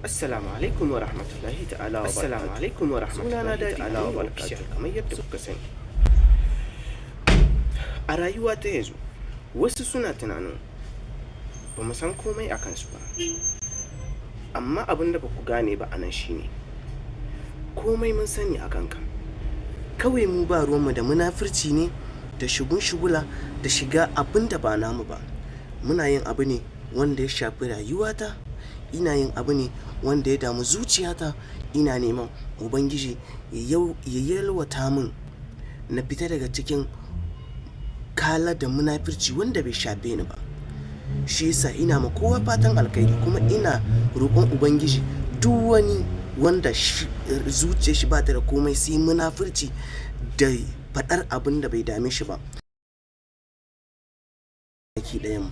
Assalamu alaikum wa rahmatullahi ta'ala wa. Assalamu alaikum wa rahmatullahi ta'ala wa barakatuh. Kamar yadda kuka sani, a rayuwa ta yanzu wasu suna tunanin ba mu san komai a kansu ba. Amma abin da ba ku gane ba a nan shine komai mun sani a kanka. Kawai mu ba ruwanmu da munafurci ne da shigun shigula da shiga abin da ba namu ba. Muna yin abu ne wanda ya shafi rayuwata. Ina yin abu ne wanda ya damu zuciyata. Ina neman Ubangiji ya yalwata min na fita daga cikin kala da munafurci wanda bai shafe ni ba. Shi yasa ina ma kowa fatan alkhairi, kuma ina roƙon Ubangiji duk wani wanda zuciyar shi ba ta da komai sai munafurci da faɗar abin da bai dame shi ba. Baki ɗayan mu.